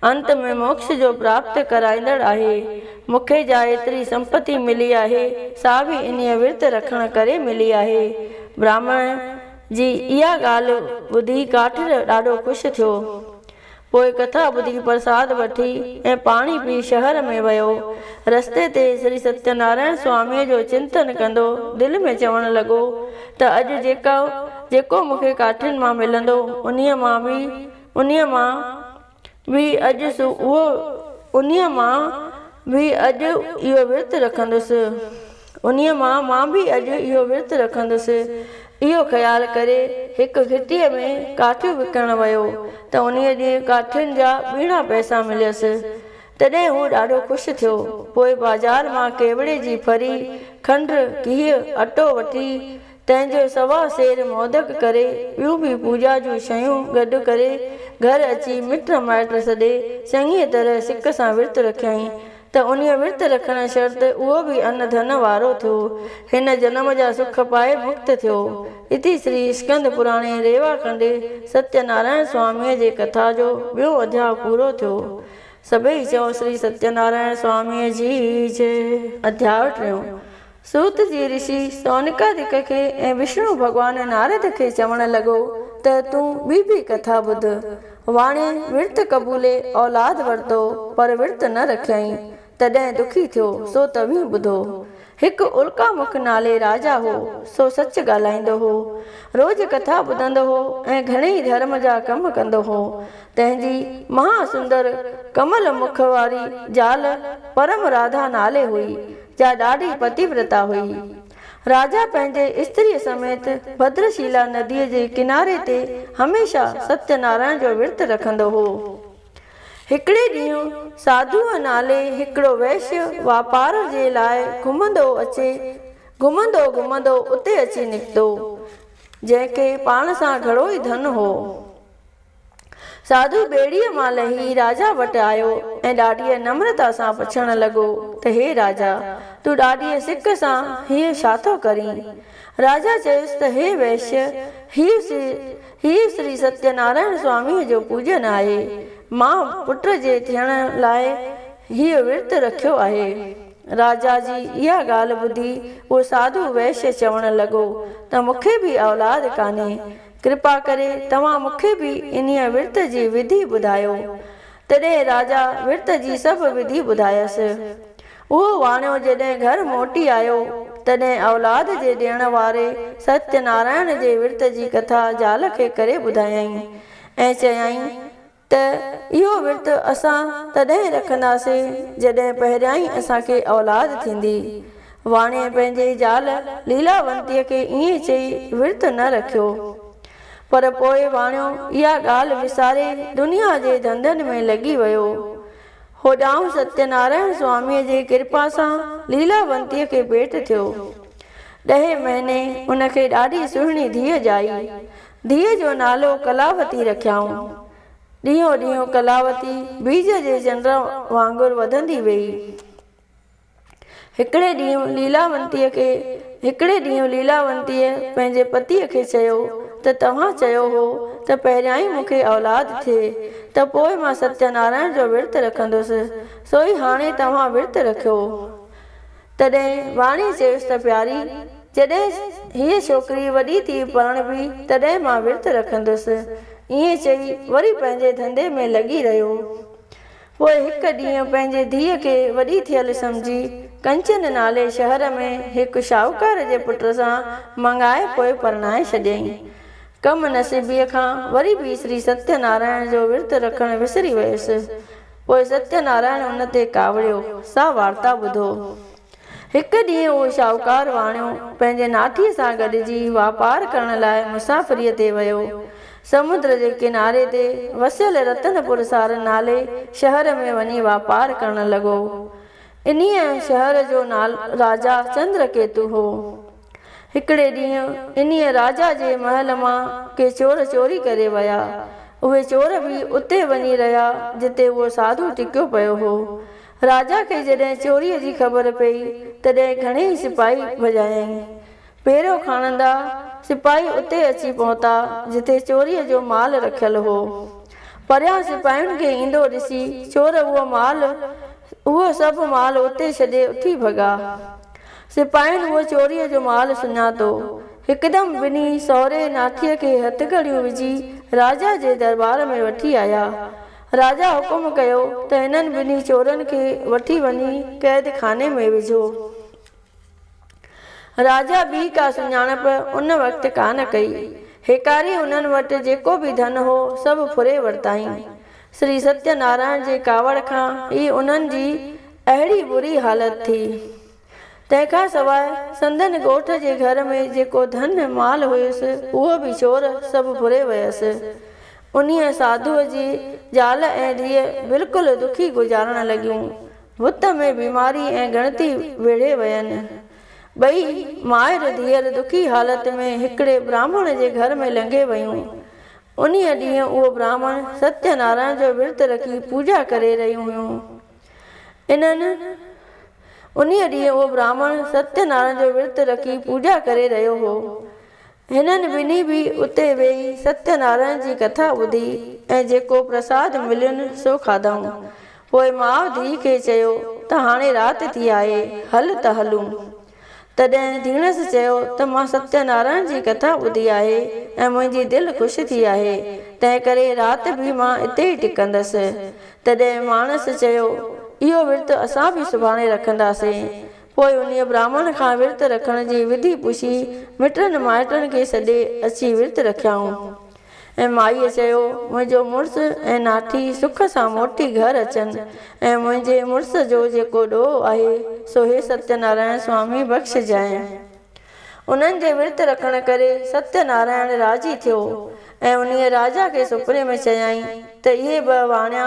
Speaker 1: انت ۾ موڪش جو پراپت ڪرائيندڙ آهي. مون کي جا ايتري سمپتي ملي آهي، سا به انهيء ورت رکڻ ڪري ملي آهي. براهمڻ جي اها ڳالهه ٻڌي ڪاٺير ڏاڍو خوش ٿيو. پوء ڪٿا ٻڌي پرساد وٺي ۽ پاڻي پي شهر ۾ ويو. رستي تي شري ستينارائڻ سواميء جو چنتن ڪندو دل ۾ چوڻ لڳو ته اڄ جيڪو جيڪو مون کي ڪاٺين مان ملندو، انهيء مان به انهيء مان به اڄ اهو انهيء مان به اڄ اهو ورت رکندس. انهيء مان مان به اڄ اهو ورت رکندس. اهو خيال ڪري هڪ گهٽيء ۾ ڪاٺيون وڪڻڻ ويو ته انهيء ڏينهن ڪاٺين جا ٻيڻا پئسا مليس. تڏهن هو ڏاڍو خوش ٿيو. پوء بازار مان ڪيوڙي جي ڦري، کنڊ، گيهه، اٽو وٺي تنهن جو سوا سير مودڪ ڪري، ٻيون به پوڄا جون شيون گڏ ڪري، گهر اچي مٽ مائٽ سڏي، چڱيء طرح سڪ سان ورت رکيائين ته انهيء ورت رکڻ شرط اهو به ان ڌن وارو ٿيو. هن جنم جا سک پائي مڪت ٿيو. اتي شري اسڪند پراڻي ريوا کنڊي ستيه نارائڻ سواميء جي ڪٿا جو ٻيون اڌياء پورو ٿيو. سڀئي چئو شري ستيه نارائڻ سواميء جي جئه. اڌياء ٽيون. سوت جي رشي سونڪادڪ کي ۽ وشنو ڀڳوان نارد کي چوڻ لڳو ته تون ٻي به ڪٿا ٻڌ. واڻيي ورت قبولي اولاد ورتو پر ورت نه رکيائين، تڏهن دکي ٿيو، سو توهين ٻڌو. هڪ الڪا مک نالي راجا هو، سو سچ ڳالهائيندو هو. روز ڪٿا ٻڌندو هو ۽ گهڻيئي ڌرم جا ڪم ڪندو هو. تنهن جي مها سندر ڪمل مک واري زال پرم راڌا نالي هئي. جا ڏاڍي پتيورتا هئي. راجا پنهنجي استريء سميت ڀدرشيلا نديء جي ڪناري تي هميشه ستيه نارائڻ جو ورت رکندو هو. هڪڙي ڏينهن ساڌوء نالي هڪڙو وئشيه واپار جي لاء گهمندو اچي گهمندو گهمندو اتي اچي نڪتو، جنهن کي پاڻ سان گهڻو ئي ڌن هو. ساڌو ٻيڙيء مان لهي راجا وٽ آيو ۽ ڏاڍيء نمرتا سان پڇڻ لڳو ته هي راجا! تون ڏاڍيء سڪ سان هيء ڇا ٿو ڪرين؟ راجا چيس ته هي وئشيه! هيء شري ستيه نارائڻ سواميء جو پوڄن آهي. مان پٽ جي ٿيڻ لاء هيء ورت رکيو آهي. راجا جي اها ڳالهه ٻڌي اهو ساڌو وئشيه چوڻ لڳو ته مون کي به اولاد ڪانهي. ڪرپا ڪري توهان مون کي به انهيء ورت جي وڌي ٻڌايو. تڏهن راجا ورت جي سڀ وڌي ٻڌايس. اهو واڻيو جڏهن گهر موٽي آيو، تڏهن اولاد جي ڏيڻ واري ستيه نارائڻ جي ورت جي ڪٿا زال کي ڪري ٻڌايائين ۽ چيائين ته اهو ورت اسان تڏهن رکنداسين جڏهن پهريائين اسان کي اولاد ٿيندي. واڻيي پنهنجي زال ليلاونتيء کي ائين چئي ورت نه رکيو. پر پوء واڻيو اها ڳالهه وساري دنيا جي ڌنڌن ۾ لڳي ويو. هوڏانهن ستيه نارائڻ سواميء جي ڪرپا سان ليلاونتيء کي پيٽ ٿيو. ڏهين مهيني ان کي ڏاڍي سهڻي ڌيء ڄائي. ڌيء جو نالو ڪلاوتي رکيائون. ڏينهون ڏينهن ڪلاوتي بيج جي چنڊ وانگر وڌندي ويئي. هڪڙي ڏينهن ليلاونتيء کي هڪڙي ڏينهن ليلاونتيء پنهنجي پتيء کي چيو ته توهان چيو هو ته پهريائين مون کي اولاد ٿئي ته پوء مان ستيه نارائڻ جو ورت رکندس، سوئي هاڻي توهان ورت رکيو. تڏهن واڻيي چيس ته پياري، جڏهن هيء ڇوڪري وڏي ٿي پرڻبي، تڏهن مان ورت رکندس. ائين چئي وري پنهنجي ڌنڌي ۾ لڳي رهيو. پوء هڪ ڏينهن پنهنجي ڌيء کي وڏي ٿيل سمجهي، ڪنچن نالي شهر ۾ هڪ شاهوڪار جي پٽ سان مڱائي پوء پرڻائي ڇڏيائين. ڪم نصيبيء کان وري به شري ستيه نارائڻ جو ورت رکڻ وسري ويس. پوء ستيه نارائڻ ان تي ڪاوڙيو، سا وارتا ٻڌو. هڪ ڏينهن اهو شاهوڪار واڻيو پنهنجي ناٺيء سان گڏجي واپار ڪرڻ لاء مسافريء تي ويو. سمنڊ جي ڪناري تي وسيل رتن پور سار نالي شهر ۾ وڃي واپار ڪرڻ لڳو. انهيء شهر جو راجا چندر ڪيتو هو. هڪڙي ڏينهن انهيء راجا جي محل مان ڪي چور چوري ڪري ويا. اهي چور به اتي وڃي رهيا جتي اهو ساڌو ٽڪيو پيو هو. راجا کي جڏهن چوريء جي خبر پيئي، تڏهن گهڻيئي سپاهي ڀڄايائين. پهرو کڻندا سپاهي اتي اچي پهتا جتي چوريء جو مال رکيل هو. پريان سپاهين کي ايندو ڏسي چور اهو مال اهو سڀ مال اتي ڇڏي اٿي ڀڳا. سپاهين اهو چوريء جو مال سڃاتو. هڪدم ٻنهي سهري ناٺيء کي هٿڪڙيون وجهي راجا جي درٻار ۾ وٺي آيا. راجا حڪم ڪيو ته هنن ٻنهي چورن کي وٺي وڃي قيد خاني ۾ وجهو. راجا ٻي ڪا سڃاڻپ ان وقت ڪانه ڪئي. هيڪاري انهن وٽ جيڪو به ڌن هو سڀ ڦري ورتائين. شري ستيه نارائڻ جي ڪاوڙ کان ئي انهن جي اهڙي بري حالت ٿي. تنهن کان سواء سندن ڳوٺ جي گهر ۾ جيڪو ڌن مال هيس اهو به چور سڀ ڦري ويس. انهيء ساڌوء جي زال ۽ ڌيء بلڪل دکي گذارڻ لڳيون. بت ۾ بيماري ۽ ڳڻتي ويڙهي وين. ٻئي مائر ڌيئر دکي حالت ۾ هڪڙي براهمڻ جي گهر ۾ لنگهي ويون. انهيء ڏينهن اهو براهمڻ ستيه نارائڻ جو ورت رکي پوڄا ڪري رهيون هيون. انهن انهيء ڏينهن اهو براهمڻ ستيه نارائڻ جو ورت رکي پوڄا ڪري رهيو هو. هنن ٻنهي به اتي ويهي ستيه نارائڻ جي ڪٿا ٻڌي ۽ جيڪو پرساد ملين سو کاڌائون. پوء ماء ڌيء کي چيو ته هاڻي رات ٿي آهي، هل ته هلون. تڏهن ڌيڻس چيو ته مان ستيه نارائڻ جي ڪٿا ٻڌي آهي ۽ منهنجي دل خوش ٿي آهي، تنهنڪري رات به مان اتي ئي ٽڪندس. تڏهن ماڻس چيو، اهو ورت اسان به سڀاڻي رکنداسين. پوء انهيء براهمڻ کان ورت رکڻ جي وڌي پڇي، مٽن مائٽن کي سڏي اچي ورت رکيائون. ۽ مائيء چيو، منهنجو مڙس ۽ ناٺي سک سان موٽي گهر اچن ۽ منهنجي مڙس جو جيڪو ڏوهه آهي، سو هي ستيه نارائڻ سوامي بخشجانء. انهن جي ورت رکڻ ڪري ستيه نارائڻ راضي ٿيو ۽ انهيء راجا کي سپني ۾ چيائين ته اهي ٻه واڻيا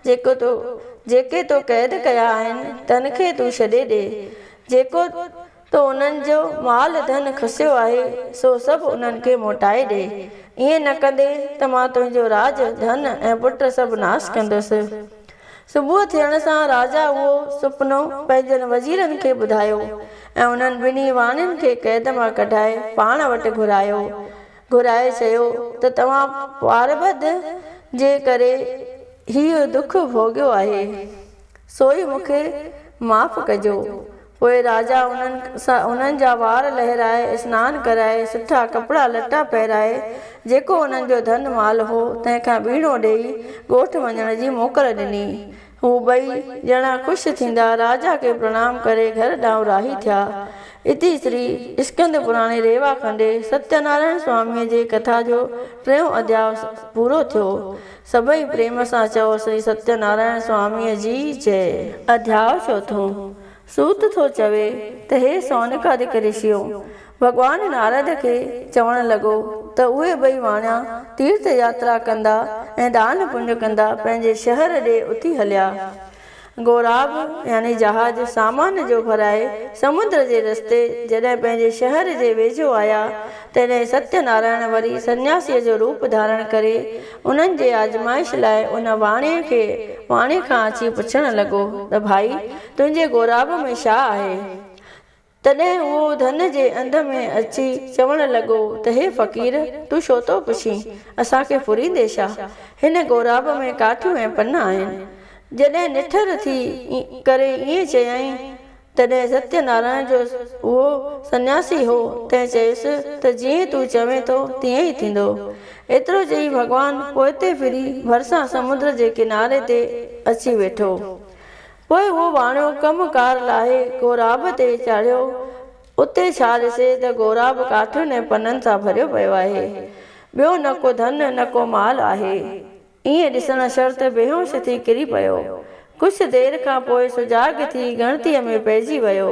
Speaker 1: جيڪو تو جيڪي تو قيد ڪيا آهن، تن کي تون ڇڏي ڏي. جيڪو تو انهن جو مال ڌن کسيو آهي، سو سڀ انهن کي موٽائي ڏي. ائين نه ڪندين ته مان تنهنجو راڄ، ڌن ۽ پٽ سڀ ناس ڪندس. صبح ٿيڻ سان راجا اهو سپنو پنهنجن وزيرن کي ٻڌايو ۽ انهن ٻنهي واڻين کي قيد مان ڪڍائي پاڻ وٽ گهرايو. گهرائي چيو ته توهان پاربد جي ڪري هيء دک ڀوڳيو آهي، سوئي مون کي معاف ڪجو. پوء راجا انهن سان انهن جا وار لهرائي، اسنان ڪرائي، سٺا ڪپڙا لٽا پهرائي، جيڪو انهن جو ڌن مال هو، تنهن کان ٻيڻو ڏيئي، ڳوٺ وڃڻ جي موڪل ڏني. هو ٻئي ڄڻا خوش ٿيندا، راجا کي پرڻام ڪري گهر ڏانهن راهي ٿيا. اتي شري اسڪند پراڻي ريوا کنڊي ستينارائڻ سواميء جي ڪٿا جو ٽيون اڌياء پورو ٿيو. سڀئي پريم سان چئو شري ستينارائڻ سواميء جي جئي. اڌياء چوٿون، سوت ٿو چوي ته هي سونڪادڪ رشيو! ڀڳوان نارد کي چوڻ لڳو ته اهي ٻئي واڻيا تيرٿ ياترا ڪندا ۽ دان پڃ ڪندا پنهنجي شهر ڏي اٿي هليا. غوراب يعني جهاز سامان جو ڀرائي سمنڊ جي رستي جڏهن پنهنجي شهر جي ويجهو آيا، تڏهن ستيه نارائڻ وري سنياسيء جو روپ ڌارڻ ڪري انهن جي آزمائش لاء ان واڻيي کي واڻيي کان اچي پڇڻ لڳو ته ڀائي تنهنجي غوراب ۾ ڇا آهي؟ تڏهن اهو ڌن جي انڌ ۾ اچي چوڻ لڳو ته هي فقير! تون ڇو ٿو پڇين؟ اسان کي ڦريندين ڇا؟ هن غوراب ۾ ڪاٺيون ۽ پن آهن. جڏهن نٺر ٿي ڪري ائين چيائين، تڏهن ستيه نارائڻ جو اهو سنياسي هو، تنهن چيس ته جيئن تون چوين ٿو، تيئن ئي ٿيندو. ايترو چئي ڀڳوان پوئتي ڦري ڀرسان سمنڊ جي ڪناري تي اچي ويٺو. پوء اهو واڻيو ڪم ڪار لاهي غوراب تي چاڙهيو. اتي ڇا ڏسي ته غوراب ڪاٺين ۽ پنن سان ڀريو پيو آهي. ٻيو نه ڪو ڌن نه ڪو مال آهي. ائين ڏسڻ شرط بيهوش ٿي ڪري پيو. ڪجهه دير کان پوء سجاڳ ٿي ڳڻتيء ۾ پئجي ويو.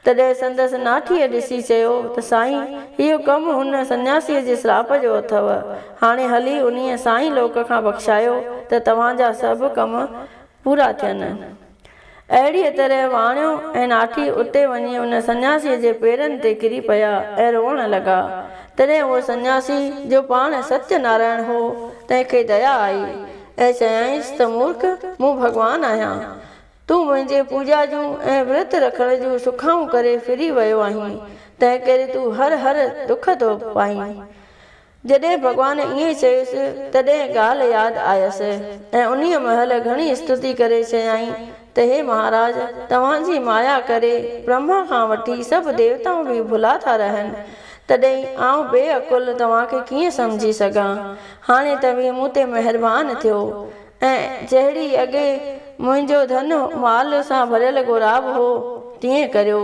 Speaker 1: تڏهن سندس ناٺيء ڏسي چيو ته سائين، اهو ڪم هن سنياسيء جي سراپ جو اٿئو. هاڻي هلي انهيء سائين لوڪ کان بخشايو ته توهان جا سڀ ڪم پورا ٿين. اهڙيء طرح واڻيو ۽ ناٺي اتي وڃي ان سنياسيء جي پيرن تي ڪري پيا ۽ روئڻ لڳا. تڏهن اهو سنياسي، جو پاڻ ستيه نارائڻ هو، تنهن کي ديا آئي ۽ چيائينس ته مورک، مون ڀڳوان آهيان. تون منهنجي پوڄا جون ۽ ورت رکڻ جون سکائون ڪري ڦري ويو آهين، تنهنڪري تون هر هر دک ٿو پائين. جڏهن ڀڳوان ائين چيس، تڏهن ڳالهه ياد آيس ۽ انهيء مهل گهڻي استتي ڪري چيائين ته هي مهاراج! توهان جي مايا ڪري برهما کان وٺي سڀ ديوتائون به ڀلا ٿا رهن، تڏهن آئون بي عقل توهان کي ڪيئن سمجهي سگهان؟ هاڻي توهين مون تي مهربان ٿيو ۽ جهڙي اڳي منهنجو ڌن مال سان ڀريل غوراب هو، تيئن ڪريو.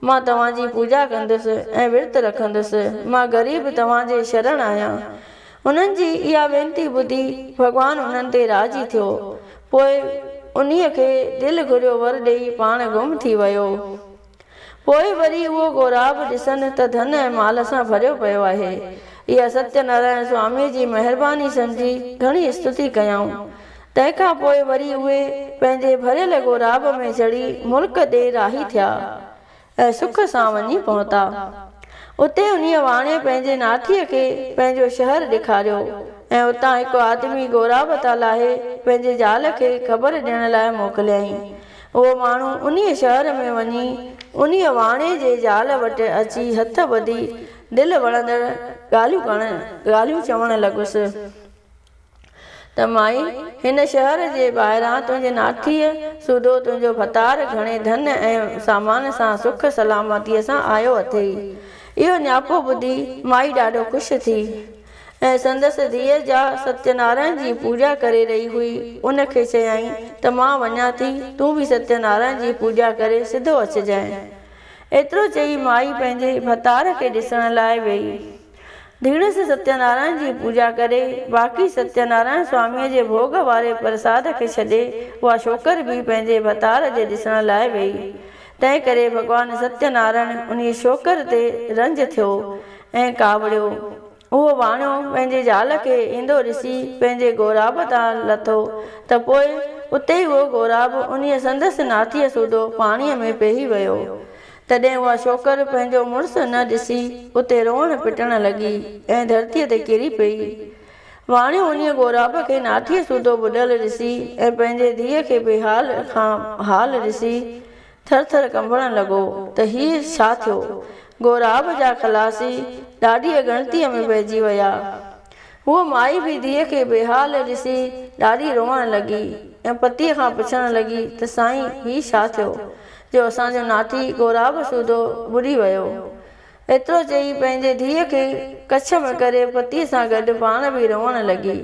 Speaker 1: مان توهان جي پوڄا ڪندس ۽ ورت رکندس. مان غريب توهان جي شرڻ آهيان. انهن جي اها وينتي ٻڌي ڀڳوان انهن تي راضي ٿيو. پوء انهيء کي دل گهريو ور ڏيئي پاڻ گم ٿي ويو. پوء وري اهو غوراب ڏسن ته ڌن ۽ مال سان ڀريو پيو آهي. اها ستيه نارائڻ سواميء جي مهرباني سمجهي گهڻي استتي ڪيائون. تنهن کان پوء وري اهي پنهنجي ڀريل غوراب ۾ چڙهي ملڪ ڏي راهي ٿيا ۽ سک سان وڃي پهتا. اتي انهيء واڻيي پنهنجي ناٺيء کي پنهنجو شهر ڏيکاريو ۽ اتان هڪ آدمي غوراب تان لاهي پنهنجي زال کي خبر ڏيڻ لاء موڪليائين. اهو ماڻهو انهيء شهر ۾ وڃي انهيء واڻيي جي زال وٽ اچي هٿ ٻڌي دل وڻندڙ ڳالهيون ڪرڻ ڳالهيون چوڻ لڳس. ته ته مائي، هن شهر جي ٻاهران تنهنجي ناٺيء سوڌو تنهنجو ڀتار گهڻي ڌن ۽ سامان سان سک سلامتيء سان آيو اٿئي. اهو نياپو ٻڌي مائي ڏاڍو خوش ٿي ۽ سندس ڌيء جا ستينارائڻ جي پوڄا ڪري رهي هئي، ان کي چيائين ته مان وڃان ٿي، تون به ستينارائڻ جي پوڄا ڪري سڌو اچجانء. ايترو چئي مائي پنهنجي ڀتار کي ڏسڻ لاء ويئي. ڌيڻس ستينارائڻ جي پوڄا ڪري، باقي ستينارائڻ سواميء جي ڀوڳ واري پرساد کي ڇڏي، اها ڇوڪر به پنهنجي ڀتار جي ڏسڻ لاء ويئي. تنهن ڪري ڀڳوان ستينارائڻ انهيء ڇوڪر تي رنج ٿيو ۽ ڪاوڙيو. اهو واڻيو پنهنجي زال کي ايندو ڏسي پنهنجي غوراب تان لٿو ته پوء اتي ئي اهو غوراب انهيء سندس ناٺيء سوڌو پاڻيء ۾ پيهي ويو. تڏهن اها ڇوڪر پنهنجو مڙس نه ڏسي اتي روئڻ پٽڻ لڳي ۽ ڌرتيء تي ڪري پيئي. واڻيو انهيء غوراب کي ناٺيء سوڌو ٻڏل ڏسي ۽ پنهنجي ڌيء کي بيحال کان حال ڏسي ٿر ٿر ڪنبڻ لڳو ته هيء ڇا ٿيو؟ غوراب جا خلاصي ڏاڍيء ڳڻتيء ۾ پئجي ويا. هوء مائي به ڌيء کي بيحال ڏسي ڏاڍي روئڻ لڳي ۽ پتيء کان پڇڻ لڳي ته سائين هي ڇا ٿيو جو اسان جو ناٺي غوراب سوڌو ٻڏي ويو. ايترو چئي پنهنجي ڌيء کي ڪڇ ۾ ڪري پتيء سان گڏ پاڻ به روئڻ لڳي.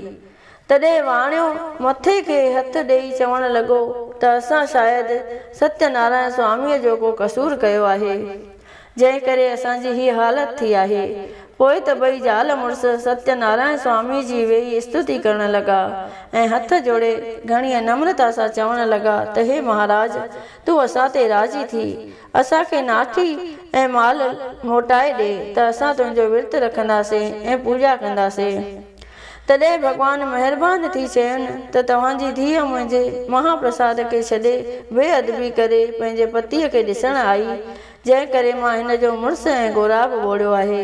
Speaker 1: تڏهن واڻيو مٿي کي هٿ ڏيئي چوڻ لڳو ته اسان شايد ستيه نارائڻ سواميء جو ڪو قصور ڪيو آهي، جنهن ڪري اسان جي هيء حالت ٿي آهي. پوء ته ٻئي زال مڙس ستيه نارائڻ سواميء جي ويهي استتي ڪرڻ لڳا ۽ هٿ جوڙي گهڻيء نمرتا سان چوڻ لڳا ته هي مهاراج! تون اسان تي راضي ٿي، اسان کي ناٺي ۽ مال موٽائي ڏي ته اسان تنهنجو ورت رکنداسين ۽ پوڄا ڪنداسين. تڏهن ڀڳوان مهربان ٿي چين ته توهان جي ڌيء منهنجي مها پرساد کي ڇڏي بي ادبي ڪري پنهنجي پتيء کي ڏسڻ آئي، جنهن ڪري مان هن جو مڙس ۽ غوراب ٻوڙيو آهي.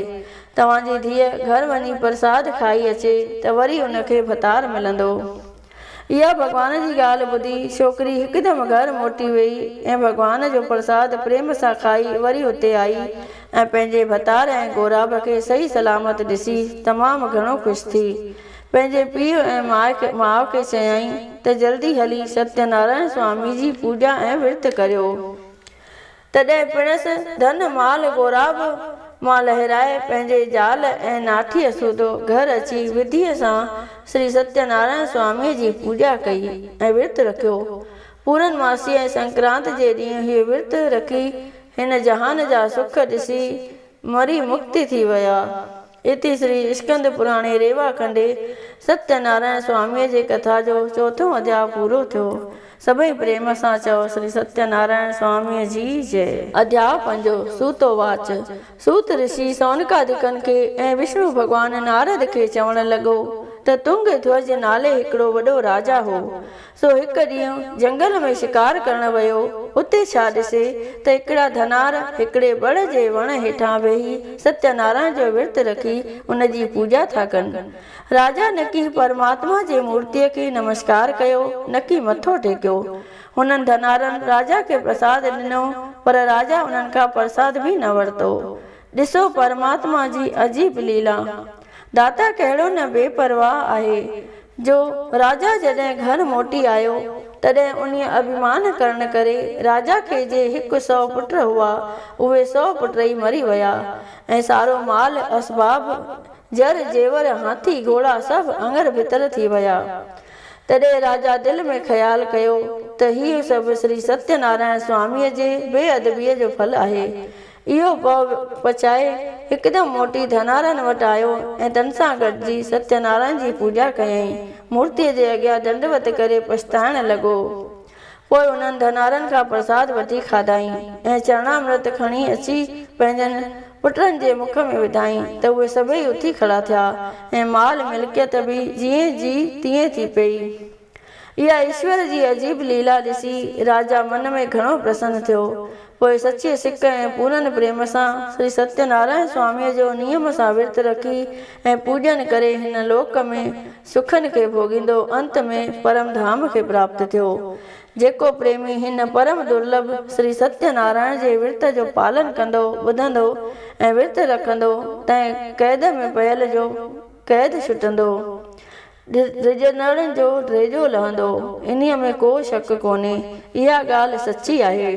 Speaker 1: توهان جي ڌيء گهر وڃي پرساد کائي اچي ته وري ان کي ڀتار ملندو. اها ڀڳوان جي ڳالهه ٻڌي ڇوڪري هڪدم گهر موٽي ويئي ۽ ڀڳوان جو پرساد پريم سان کائي وري اتي آئي ۽ پنهنجي ڀتار ۽ گوراب کي صحيح سلامت ڏسي تمام گهڻو خوش ٿي. پنهنجي پيء ۽ ماء کي چيائين ته جلدي هلي ستيه نارائڻ سوامي جي پوڄا ۽ ورت ڪريو. تڏهن پڻس ڌن مال غوراب مان لهرائي پنهنجي زال ۽ ناٺيء سوڌو گهر اچي وڌيء سان شري ستيه نارائڻ سواميء جي پوڄا ڪئي ۽ ورت رکيو. پورن ماسيء ۽ سنڪرانت جي ڏينهن هيء ورت رکي هن جهان جا سک ڏسي مري مڪتي ٿي ويا. اتي شري اسڪند پراڻي ريوا کنڊي ستيه نارائڻ سواميء جي ڪٿا جو چوٿون اڌياء پورو ٿيو. سڀئي پريم سان چئو شري ستيه نارائڻ سواميء جي جئي. اڌياء پنجون، سوت واچ. سوت رشي سونڪادڪن کي ۽ وشنو ڀڳوان نارد کي چوڻ لڳو ته تنگ ڌوج نالي هڪڙو وڏو راجا هو. سو هڪ ڏينهن جهنگل ۾ شڪار ڪرڻ ويو. اتي ڇا ڏسي ته هڪڙا ڌنار هڪڙي بڙ جي وڻ هيٺان ويهي ستيه نارائڻ جو ورت رکي ان جي پوڄا ٿا ڪن. راجا نڪي پرماتما جي مورتيء کي نمسڪار ڪيو نڪي مٿو ٽيڪيو. هنن ڌنارن راجا کي پرساد ڏنو پر راجا انهن کان پرساد به نه ورتو. ڏسو پرماتما جي عجيب ليلا. داتا ڪهڙو نه بي پرواهه آهي جو راجا جڏهن گهر موٽي آيو، تڏهن انهيء اڀيمان ڪرڻ ڪري راجا کي جي هڪ سؤ پٽ هئا، اهي سؤ پٽ ئي مري ويا ۽ سارو مال، اسباب، زر، زيور، هاٿي، گهوڙا سڀ اڱر ڀتر ٿي ويا. تڏهن راجا دل ۾ خيال ڪيو ته هيء سڀ شري ستيه نارائڻ سواميء جي بي ادبيء جو ڦل آهي. اهو پؤ پچائي هڪدم موٽي ڌنارن وٽ آيو ۽ تن سان گڏجي ستيه نارائڻ جي پوڄا ڪيائين. مورتيء جي اڳيان ڏنڊوت ڪري پڇتائڻ لڳو. پوء انهن ڌنارن کان پرساد وٺي کاڌائين ۽ چرڻامرت کڻي اچي پنهنجن پٽن جي مک ۾ وڌائين ته اهي سڀئي اٿي کڙا ٿيا ۽ مال ملڪيت به جيئن جي تيئن ٿي پيئي. اها ايشور جي عجيب ليلا ڏسي راجا من ۾ گهڻو پرسن ٿيو. پوء سچيء سڪ ۽ پورن پريم سان شري ستيه نارائڻ سواميء جو نيم سان ورت رکي ۽ پوڄن ڪري هن لوڪ ۾ سکن کي ڀوڳيندو انت ۾ پرم ڌام کي پراپت ٿيو. جيڪو پريمي هن پرم درلڀ شري ستيه نارائڻ جي ورت جو پالن ڪندو، ٻڌندو ۽ ورت رکندو، تنهن قيد ۾ پيل جو قيد ڇٽندو. ڊڄندڙن جو ڊيڄو لهندو، انهيء ۾ ڪو شڪ ڪونهي، اها ڳالهه سچي آهي.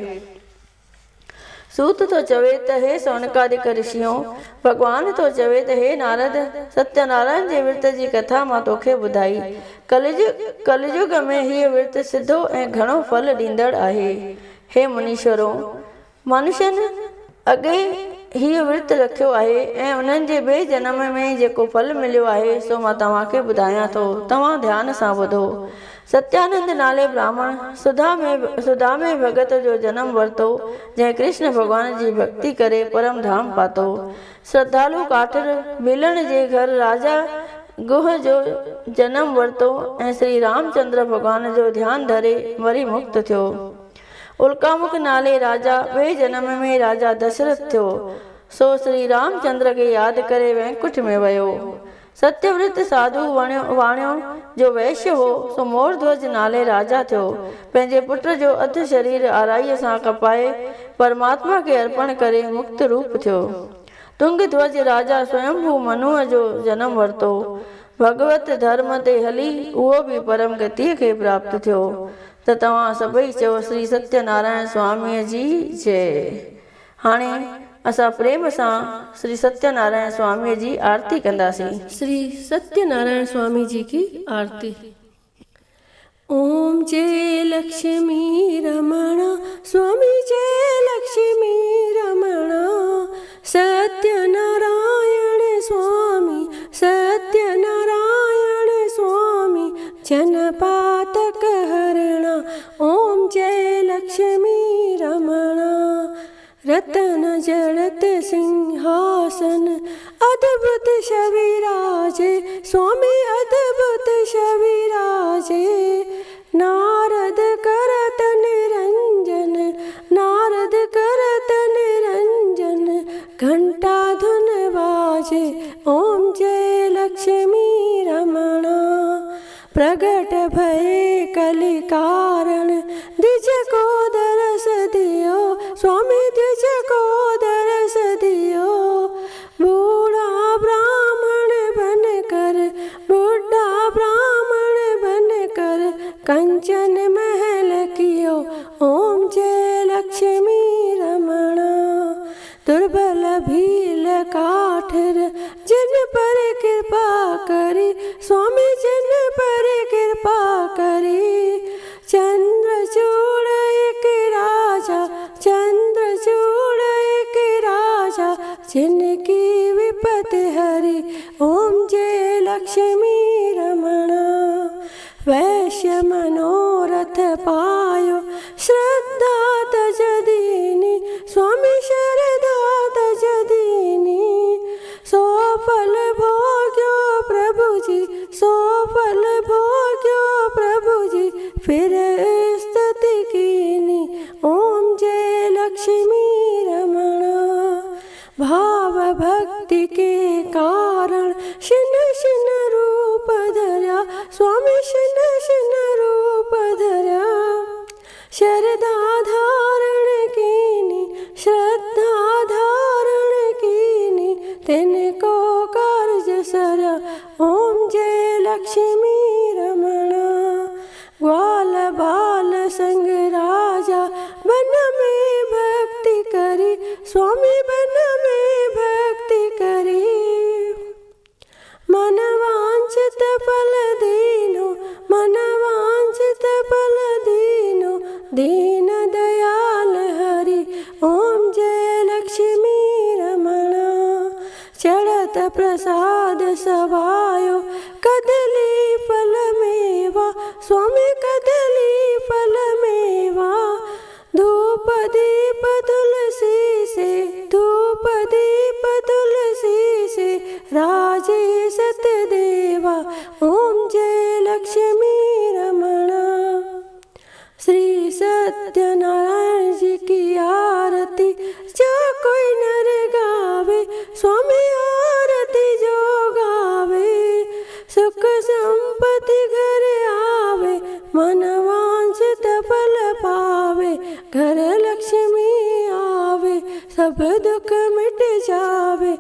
Speaker 1: سوت ٿو چوي ته هي سونڪادڪ رشيون! ڀڳوان ٿو چوي ته هي نارد! ستيه نارائڻ جي ورت جي ڪٿا مان توکي ٻڌائي. ڪلجگ ۾ هيء ورت سڌو ۽ گهڻو ڦل ڏيندڙ آهي. هي منيشورو! منشن اڳي هيء ورت رکيو آهي ۽ انهن جي ٻئي جنم ۾ جيڪو ڦل مليو آهي، سو مان توهان کي ٻڌايان ٿو. توهان ڌيان سان ٻڌو. ستيانند نالي براهمڻ سدامي ڀڳت جو جنم ورتو، جنهن ڪرشن ڀڳوان جي ڀڳتي ڪري پرم ڌام پاتو. شرڌالو ڪاٺر ڀيلڻ جي گهر راجا گوهه جو جنم ورتو ۽ شري رامچندر ڀڳوان جو ڌيان ڌري مري مڪت ٿيو. الڪامک نالي راجا ٻئي جنم ۾ راجا دشرٿ ٿيو، سو شري رامچندر کي ياد ڪري وينڪٺ ۾ ويو. ستيورت ساڌو واڻيو جو وئشيه هو، سو مورڌوج نالي راجا ٿيو. پنهنجي پٽ جو اڌ شرير آرائيء سان ڪپائي پرماتما کي ارپڻ ڪري مڪت روپ ٿيو. تنگ ڌوج راجا سويمڀو منوء جو جنم ورتو. ڀڳوت ڌرم تي هلي اهو به پرم گتيء کي پراپت ٿيو. ته توهان سڀئي چئو شري ستيه نارائڻ سواميء جي جئي. هاڻي اسان پريم سان شري ستيه نارائڻ سواميء جي آرتي ڪنداسين.
Speaker 2: شري ستيه نارائڻ سوامي جي ڪي آرتي. اوم جئي لڪشمي رمڻا سوامي جئي لڪشمي رمڻا ستيه نارائڻ سوامي ستيه نارائڻ سوامي جن پاتڪ هرڻا اوم جئي لڪشمي رمڻا رتن جڙت سنگهاسن ادڀت ڇوي راجي سوامي ادڀت ڇوي راجي نارد کرت نرنجن نارد کرت نرنجن گهنٽا ڌن باجي اوم جئي لڪشمي رمڻا پرگٽ ڀئي ڪلي ڪارڻ دج ڪو درس ديو سوامي دج ڪو درس ديو ٻوڙا براهمڻ بن ڪر ٻڍا براهمڻ بن ڪر ڪنچن محل ڪيو اوم جئي لڪشمي رمڻا دربل ڀيل ڪاٺر جن پر ڪرپا ڪري سوامي جن پر ڪرپا ڪري چندر چوڙ هڪ راجا چندر چوڙ هڪ راجا جن ڪي وپت هري اوم جئي لڪشمي رمڻا ويشيه منورٿ پايو شرڌا تج ديني سوامي شرڌا تج ديني سو ڦل ڀوڳيو پرڀو جي سو ڦل ڀوڳيو پرڀو جي ڦر استتي ڪيني اوم جئي لڪشمي رمڻا ڀاو ڀڳتي ڪي ڪارڻ شن شن روپ ڌريا سوامي شن شن روپ ڌريا شرڌا ڌارڻ ڪيني شرڌا ڌارڻ ڪيني تن ڪو ڪارج سريا اوم جئي لڪشمي رمڻا گوال بال سنگ راجا بن ۾ ڀڳتي ڪري سوامي بن ۾ ڀڳتي ڪري من وانڇت ڦل دينو من وانڇت ڦل دينو دين ديال هري اوم جئي لڪشمي رمڻا چڙهت پرساد سوايو ڪدلي ڦل ميوا سوامي ڪدلي ڦل ميوا ڌوپ ديپ تلسي سي ڌوپ ديپ تلسي سي راجي ست ديوا اوم جئي لڪشمي رمڻا شري ستيه نارائڻ جي ڪي آرتي جو ڪوئي نر گاوي سوامي آرتي جو گاوي سک سمپتي گهر آوي من وانڇت ڦل پاوي گهر لڪشمي آوي سڀ دک مٽ جاوي